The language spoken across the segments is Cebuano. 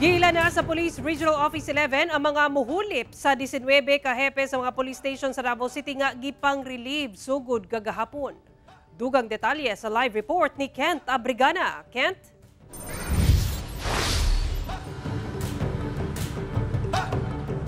Giila na sa Police Regional Office 11 ang mga muhulip sa 19 ka hepe sa mga police station sa Davao City nga gipang relieve sugod gagahapon. Dugang detalye sa live report ni Kent Abrigana. Kent?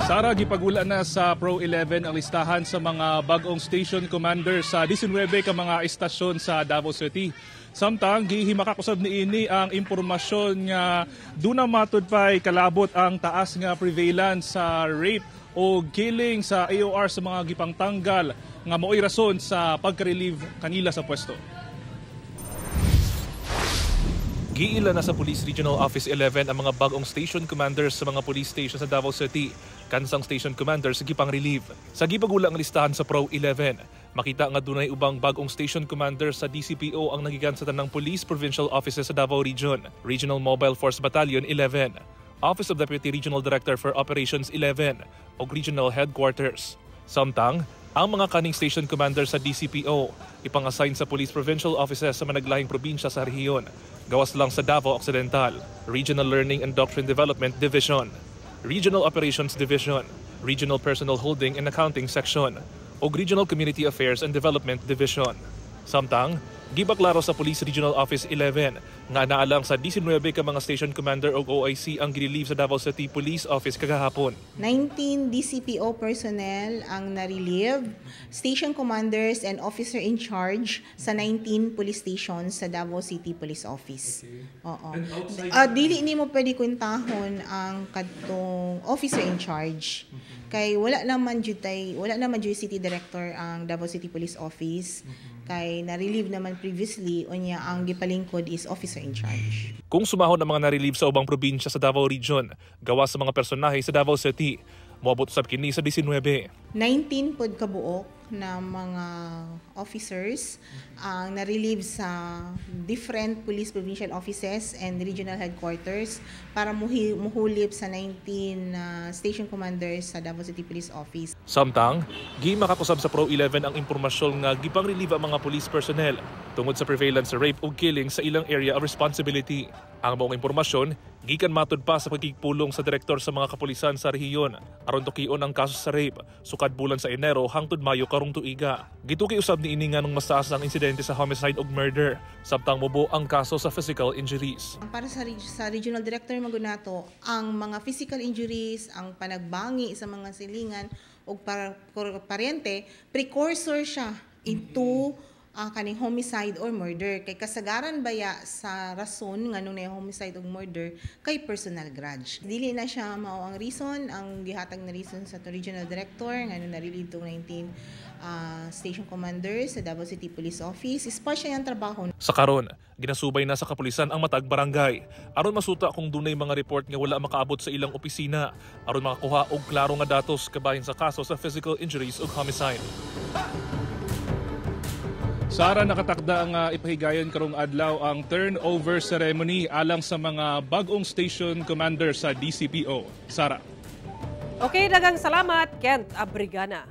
Sara, gipagula na sa Pro 11 ang listahan sa mga bagong station commander sa 19 ka mga istasyon sa Davao City. Samtang gihimakakusab niini ang impormasyon nga duna matud pay kalabot ang taas nga prevalence sa rape o killing sa AOR sa mga gipangtanggal nga mao'y rason sa pagka-relieve kanila sa pwesto. Giila na sa Police Regional Office 11 ang mga bagong station commanders sa mga police station sa Davao City. Kansang station commanders gipang relieve. Sa gipagula ang listahan sa Pro 11, makita nga dunay ubang bagong station commander sa DCPO ang nagigan sa tanang police provincial offices sa Davao Region, Regional Mobile Force Battalion 11, Office of Deputy Regional Director for Operations 11 ug Regional Headquarters. Samtang, ang mga kaning station commander sa DCPO ipang-assign sa police provincial offices sa managlahing probinsya sa rehiyon, gawas lang sa Davao Occidental, Regional Learning and Doctrine Development Division, Regional Operations Division, Regional Personal Holding and Accounting Section, ug Regional Community Affairs and Development Division. Samtang, gibaklaro sa Police Regional Office 11 nga naalang sa 19 ka mga station commander og OIC ang girelieve sa Davao City Police Office kagahapon. 19 DCPO personnel ang na-relieve, station commanders and officer in charge sa 19 police stations sa Davao City Police Office. Okay. Oo. Dili nimo pwede kwentahon ang kadtong officer in charge. Kay wala naman jud city director ang Davao City Police Office. Kay na-relieve naman previously, unya ang gipalingkod is officer in charge. Kung sumahon ang mga na-relieve sa ubang probinsya sa Davao Region, gawa sa mga personahe sa Davao City, moabot usab kini sa 19. 19 pod kabuok na mga officers ang na-relieve sa different police provincial offices and regional headquarters para muhulip sa 19 station commanders sa Davao City Police Office. Samtang, gimakakusab sa Pro 11 ang impormasyon nga gipang-relieve ang mga police personnel tungod sa prevalence sa rape ug killing sa ilang area of responsibility. Ang buong impormasyon gikan matud pa sa pagkigpulong sa direktor sa mga kapulisan sa rehiyon aron tukion ang kaso sa rape sukad bulan sa Enero hangtod Mayo karong tuiga. Gituki usab niini nganong mas taas ang insidente sa homicide ug murder samtang mubo ang kaso sa physical injuries. Para sa regional director magunato, ang mga physical injuries, ang panagbangi sa mga silingan ug paryente, precursor siya into kaning homicide or murder. Kay kasagaran baya sa rason nganong na homicide ug murder kay personal grudge. Dili na siya mao ang reason, ang gihatag na reason sa regional director nganong na-relieve tong 19 station commanders sa Davao City Police Office is part siya yung trabaho. Sa karon, ginasubay na sa kapulisan ang matag barangay aron masuta kung dunay mga report nga wala makaabot sa ilang opisina aron makakuha og klaro nga datos kabahin sa kaso sa physical injuries ug homicide. Sara, nakatakda ang ipahigayon karong adlaw ang turnover ceremony alang sa mga bagong station commander sa DCPO. Sara. Okay, daghang salamat, Kent Abrigana.